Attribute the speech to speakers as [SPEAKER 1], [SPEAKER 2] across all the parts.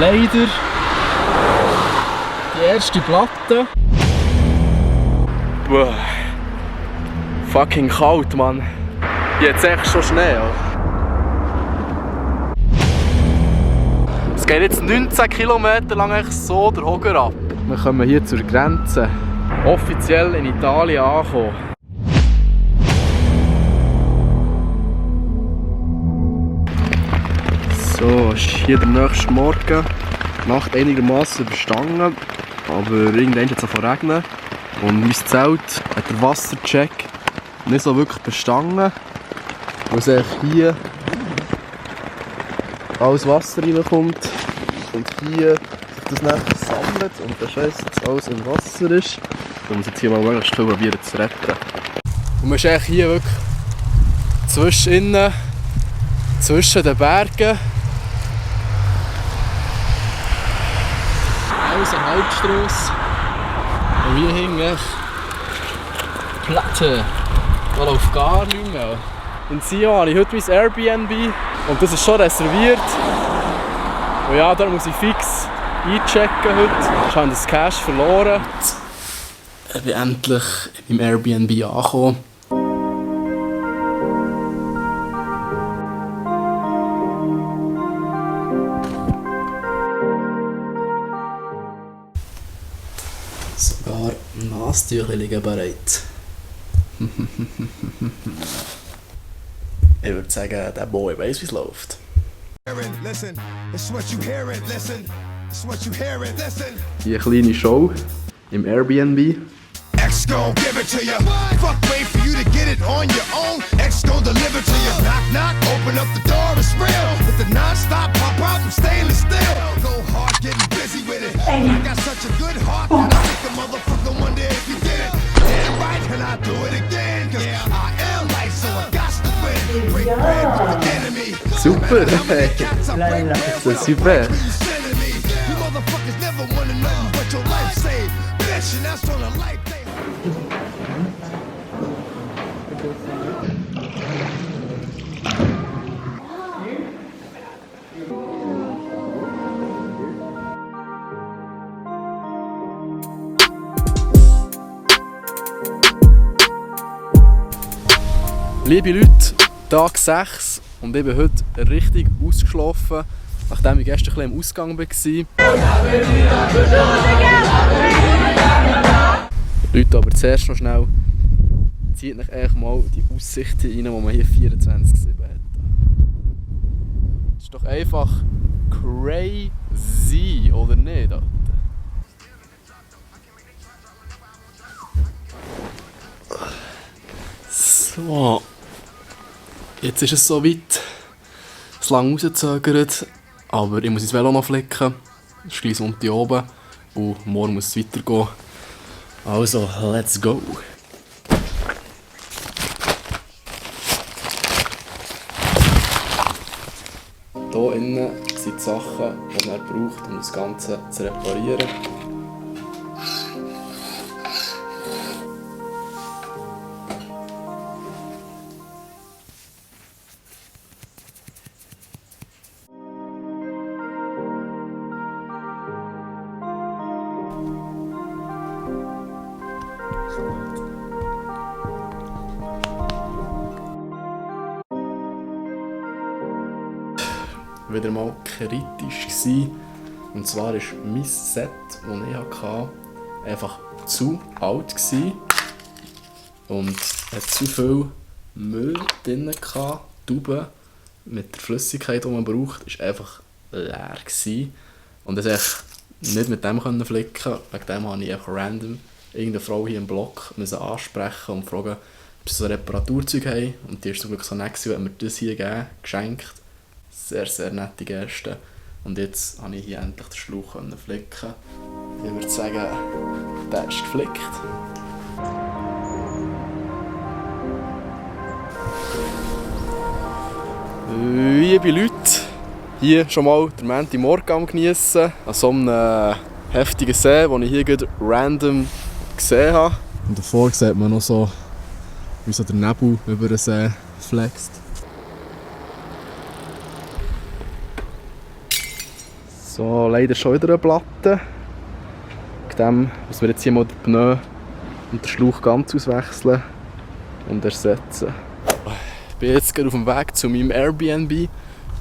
[SPEAKER 1] leider die erste Platte. Boah. Fucking kalt, Mann. Jetzt echt schon Schnee. Es geht jetzt 19 Kilometer lang so der Hocker ab. Wir kommen hier zur Grenze. Offiziell in Italien angekommen. So, ist hier der nächste Morgen. Die Nacht einigermaßen überstanden, aber irgendwann hat es regnen. Und mein Zelt hat der Wassercheck nicht so wirklich bestanden, weil es hier alles Wasser reinkommt und hier das nachher sammelt und dann scheiße, dass alles im Wasser ist. Und muss jetzt hier mal möglichst viel probieren zu retten. Und man ist eigentlich hier wirklich zwischen den Bergen. Alles eine Hauptstrasse. Und hier hinten Platte. Da läuft gar nichts mehr. In Sion habe ich heute mein Airbnb und das ist schon reserviert. Und ja, da muss ich fix einchecken heute. Ich habe das Cash verloren. Ich bin endlich im Airbnb angekommen. Sogar Nasentücher liegen bereit. Ich würde sagen, der Boy weiss, wie es läuft. Hier eine kleine Show im Airbnb.
[SPEAKER 2] X gon' give it to you. Fuck, wait for you to get it on your own. X gon' deliver to you. Knock, knock, open up the door, it's real. With the non-stop pop out, I'm stainless steel. Go hard, getting busy with it. I got such a good heart that I think the motherfucker wonder if you did it. Damn right, and I do it again. Cause I am light, so I got to win. Break bread with the enemy.
[SPEAKER 1] Super, das ist super.
[SPEAKER 2] You motherfuckers never wanna know what your life saved. Bitch, and that's on a life.
[SPEAKER 1] Liebe Leute, Tag 6 und ich bin heute richtig ausgeschlafen, nachdem ich gestern ein bisschen im Ausgang war. Leute, aber zuerst noch schnell, zieht euch eigentlich mal die Aussicht rein, die man hier 24/7 hat. Das ist doch einfach crazy, oder nicht? Alter? So, jetzt ist es soweit. Es lang rausgezögert, aber ich muss ins Velo noch flicken. Es ist gleich Sonntag oben und morgen muss es weitergehen. Also, let's go! Hier innen sind die Sachen, die man braucht, um das Ganze zu reparieren. Wieder mal kritisch gewesen. Und zwar war mein Set, das ich hatte, einfach zu alt gewesen. Und hat zu viel Müll drin gehabt. Die Tube mit der Flüssigkeit, die man braucht, war einfach leer gewesen. Und das konnte ich nicht mit dem flicken. Wegen dem musste ich einfach random irgendeine Frau hier im Block ansprechen und fragen, ob sie so Reparaturzeug haben. Und die ist zum Glück so nett gewesen, hat mir das hier gegeben, geschenkt. Sehr, sehr nette Gäste. Und jetzt konnte ich hier endlich den Schlauch flicken. Ich würde sagen, der ist geflickt. Liebe Leute, hier schon mal den Montagmorgen am geniessen. An so einem heftigen See, den ich hier gerade random gesehen habe. Und davor sieht man noch so, wie so der Nebel über den See flext. So, leider schon wieder eine Platte. Mit dem müssen wir jetzt hier mal den Pneu und den Schlauch ganz auswechseln und ersetzen. Ich bin jetzt gerade auf dem Weg zu meinem Airbnb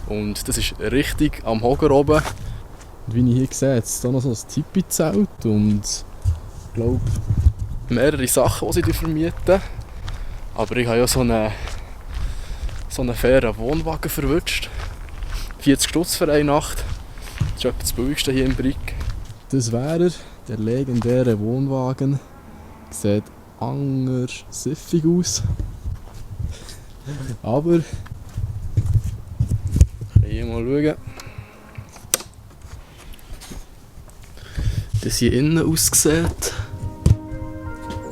[SPEAKER 1] und das ist richtig am Hocker oben. Und wie ich hier sehe, jetzt ist hier noch so ein Tipi-Zelt und ich glaube mehrere Sachen, die sie vermieten. Aber ich habe ja so einen fairen Wohnwagen verwünscht. 40 Stutz für eine Nacht. Das ist etwa das billigste hier im Brick. Das wäre der legendäre Wohnwagen. Sieht anders siffig aus. Aber ich kann hier mal schauen, wie das hier innen aussieht.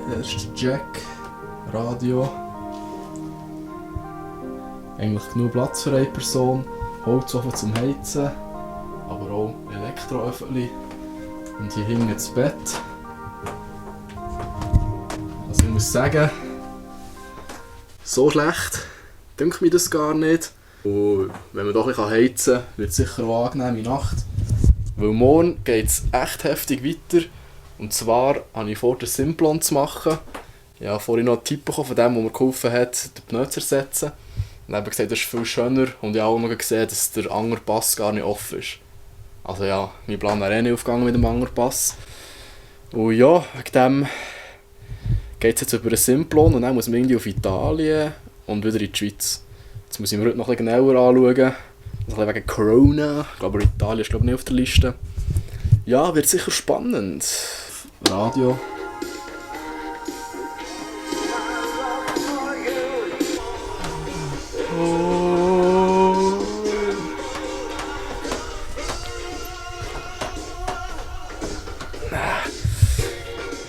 [SPEAKER 1] Hier ist der Jack, Radio. Eigentlich genug Platz für eine Person. Holzofen zum Heizen, aber auch Elektroöffeli. Und hier hinten das Bett. Also ich muss sagen, so schlecht dünkt mir das gar nicht. Und wenn man doch ein bisschen heizen kann, wird es sicher eine angenehme Nacht. Weil morgen geht es echt heftig weiter. Und zwar habe ich vor, den Simplon zu machen. Ich habe vorhin noch einen Tipp bekommen von dem, der mir geholfen hat, den Pneu zu ersetzen. Und ich habe gesagt, das ist viel schöner und ich habe auch noch gesehen, dass der Angerpass gar nicht offen ist. Also ja, mein Plan wäre eh nicht aufgegangen mit dem Angerpass. Und ja, wegen dem geht es jetzt über einen Simplon und dann muss man irgendwie auf Italien und wieder in die Schweiz. Jetzt muss ich mir heute noch ein bisschen genauer anschauen. Also wegen Corona, aber Italien ist glaube ich nicht auf der Liste. Ja, wird sicher spannend. Radio.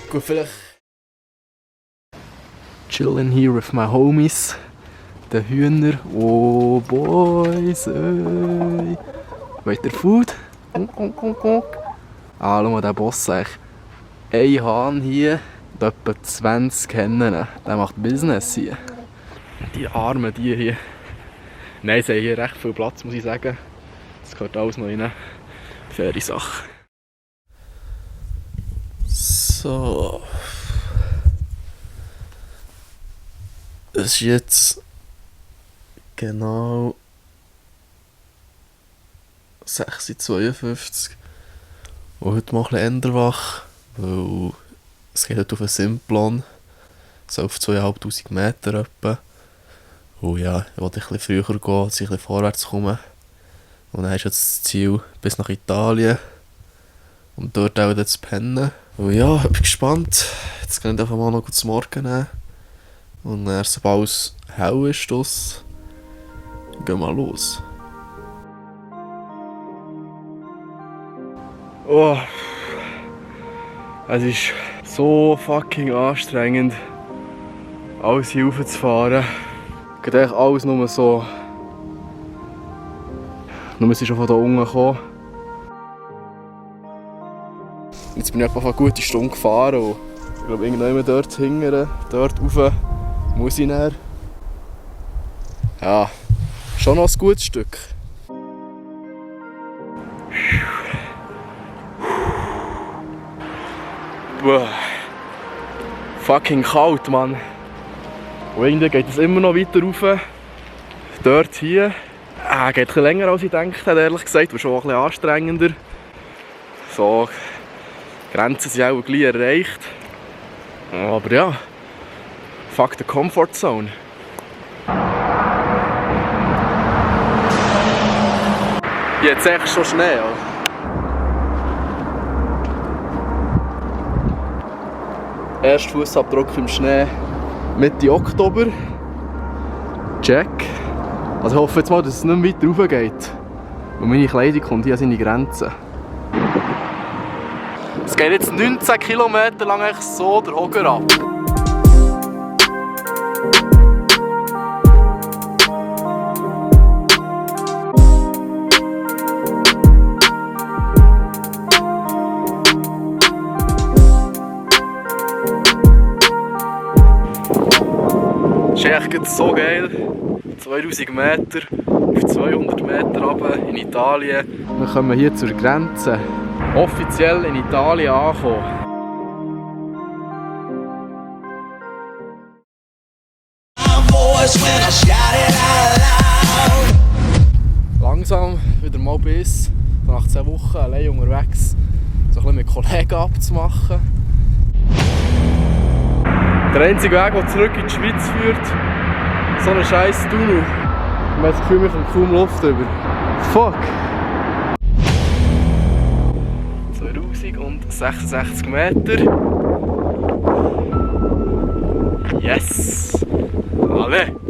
[SPEAKER 1] Gut, vielleicht chillen here with my homies. Den Hühner. Oh, boys, ey. Wollt ihr Food? Ah, schau mal, der Boss eigentlich. Ein Hahn hier und etwa 20 Hennen. Der macht Business hier. Die armen die hier. Nein, sie haben hier recht viel Platz, muss ich sagen. Das gehört alles noch rein. Faire Sache. So. Es ist jetzt genau 6:52 Uhr. Und heute mal ein bisschen wach, weil es geht heute auf einen Simplon. So auf 2500 Meter etwa. Und ja, ich wollte ein bisschen früher gehen, dass ich ein bisschen vorwärts komme. Und dann ist jetzt das Ziel bis nach Italien. Und dort auch zu pennen. Und ja, ich bin gespannt. Jetzt kann ich einfach mal noch zum Morgen nehmen. Und dann, sobald es hell ist, gehen wir mal los. Oh, es ist so fucking anstrengend, alles hier raufzufahren. Geht eigentlich alles nur so. Nur es ist schon von da unten gekommen. Jetzt bin ich etwa eine gute Stunde gefahren und ich glaube irgendwann dort hinten, dort rauf muss ich näher. Ja, schon noch ein gutes Stück. Boah. Fucking kalt, Mann. Und irgendwie geht es immer noch weiter rauf. Dort hier. Geht ein bisschen länger als ich gedacht hätte, ehrlich gesagt. Und schon ein bisschen anstrengender. So, die Grenzen sind auch gleich erreicht. Aber ja, fuck the comfort zone. Jetzt echt schon Schnee, ja. Erster Fußabdruck im Schnee Mitte Oktober. Check. Also ich hoffe jetzt mal, dass es nicht mehr weiter rauf geht. Und meine Kleidung kommt hier an seine Grenzen. Es geht jetzt 19 Kilometer lang eigentlich so der Hocker ab. Das ist echt so geil. 2000 Meter auf 200 Meter runter in Italien. Wir kommen hier zur Grenze. Offiziell in Italien angekommen. Langsam wieder mal bis nach 10 Wochen allein unterwegs, so ein bisschen mit Kollegen abzumachen. Der einzige Weg, der zurück in die Schweiz führt, so ein scheiß Tunnel. Ich habe das Gefühl, wir kommen kaum Luft über. Fuck! 2066 Meter. Yes! Alle!